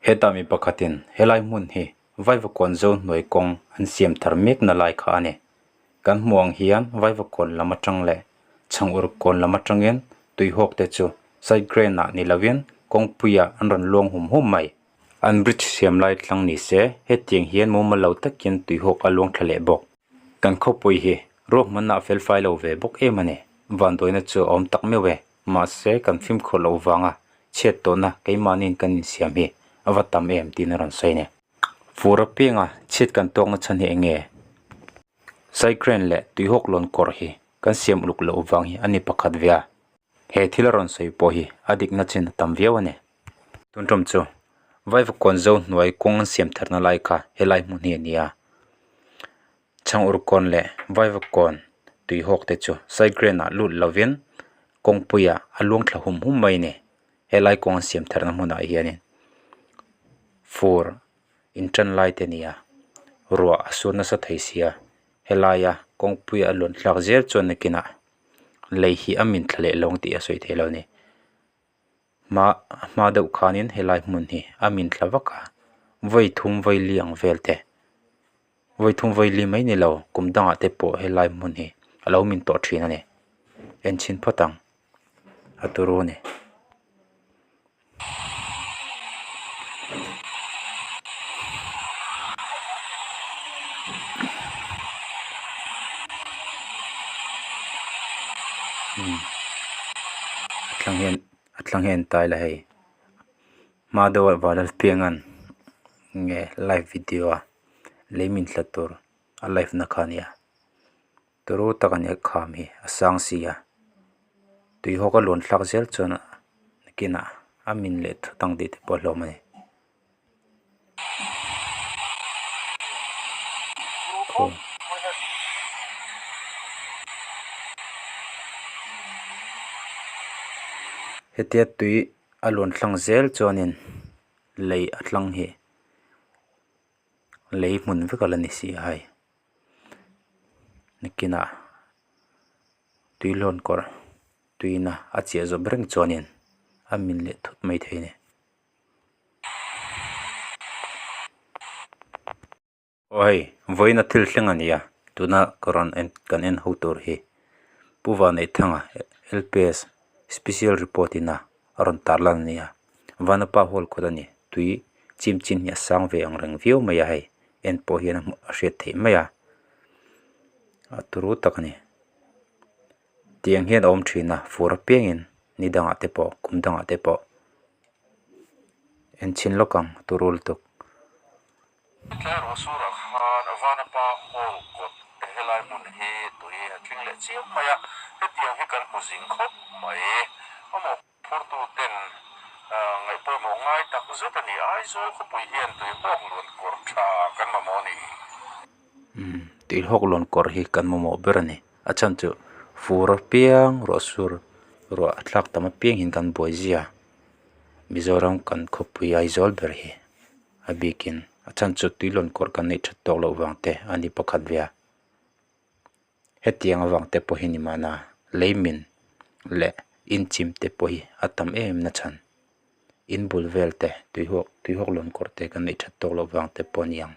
Hetah mi pakhatin helai hmun hi Vaivakawn zo hnuai kawng an siam thar mekna lai kha a ni. Kan hmuh ang hian Vaivakawn lam atang leh Chhangur kawn lam atangin tuihawk te chu side drain ah ni lovin kawngpuiah an rawn luang hum hum mai. An bridge siam lai tlang ni se hetiang hian mumal lo takin tuihawk a luang thla leh bawk. Kan khawpui hi ruahmanna a felfai lo ve bawk em a ni. Vanduaina chu a awm tak meuh e. Mahse kan fimkhur loh vanga chhiat tawhna keimahniin kan insiam hi a va tam em tiin a rawn sawi a ni. Fur apianga chhiat kan tawkna chhan hi eng nge? Cycrane leh tuihawk lawn kawr hi kan siam uluk loh vang hi a ni pakhat ve a. He thil a rawn sawi pawh hi a dikna chin a tam viau a ni. Tun tum chu Vaivakawn zo hnuai kawng an siam tharna lai kha helai hmun hi a ni a. Chhangurkawn leh Vaivakawn tuihawk te chu Saigrain ah lut lovin kawngpuiah a luang thla hum hum mai a ni. Helai kawng an siam tharna hmunah hianin fur intan lai te a ni a, ruah a sur nasa thei si a, helaia kawngpuia a luan thlak zel chuan nakinah lei hi a min thla leh lo ang tih a sawi thei lo a ni. Hma hma deuh khanin helai hmun hi a min thla vak a, vawi thum vawi li ang vel te vawi thum vawi li mai ni lo kum dangah te pawh helai hmun hi a lo min tawh thin a ni en chhin phawt ang a turu a ni. A thlang hian a thlang hian tai la hei hma deuh ah vanlal piangan nge live video a lei min thla tur a live na kha a nia turu tak a nia kham hi a sang si a tuihawk a luan thlak zel chuan nakinah a min leh thut ang tih te pawh a hlawm a ni. Hetia tui a luan tlang zel chuanin lei a tlang hi lei hmun vek a la ni si a hei nakinah tui hlawn kawr tuina a chiah zawp reng chuanin a min leh thut mai thei a ni. Aw hei vawiin a thil thleng a ni a tuna ka rawn en kan en ho tur hi Pu Vanneihthanga L P S special report in a a rawn tar lan a ni a Vanapa hall kawt a ni tui chim chin hi a sang ve ang reng viau mai a hei en pawh hian a hmuh a hriat theih mai a a turu tak a ni tiang hian a awm thin a fur apiangin ni dangah te pawh kum dangah te pawh. En chhin lawk ang turu lutuk. Tlai ruah surah khan Vanapa Hall kawt helai hmun hi tui a tling leh chiam mai a, hetiang hi kan hmu zing khawp mai. A mawhphurtu ten ngaihpawimawh ngai tak zet a ni. Aizawl khawpui hian tuihawk luan kawr tha kan mamawh a ni. Umm tuihawk luan kawr hi kan mamawh ber a ni. A chhan chu fur apiang ruah sur ruah a thlak tam apiang hian kan buai zia Mizoram kan khawpui Aizawl ber hi a bikin a chhan chu tui lawn kawr kan neih that tawk loh vang te a ni pakhat ve a hetiang avang te pawh hi ni mahna leimin leh inchim te pawh hi a tam em em na chhan in bul vel te tuihawk tuihawk lawn kawr te kan neih that tawk loh vang te pawh a ni ang.